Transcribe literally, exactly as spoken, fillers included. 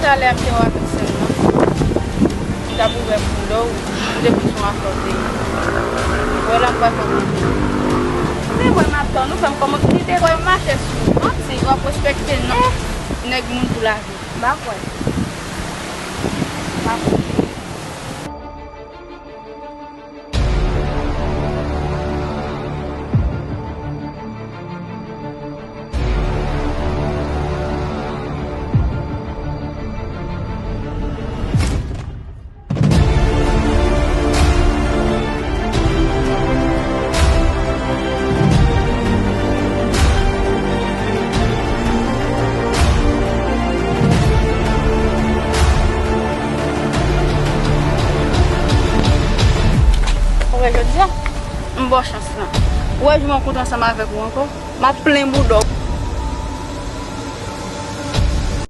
Talè a m te wè w avèk sè m nan. M t ap ouvè pou do w, m te di se yon afè w te ye. Wè la m pral fè w konprann. Se vre m ap tann ou, fè m kòmanse. Li te wè m mache sou manti, w ap respekte non. Nèg moun pou lavi. M pa kwè. M pa kwè. Ou wè jodi a, m ba w chans lan. Ou wè jou m rankontre ansanm avèk ou ankò, m ap plen bouda w.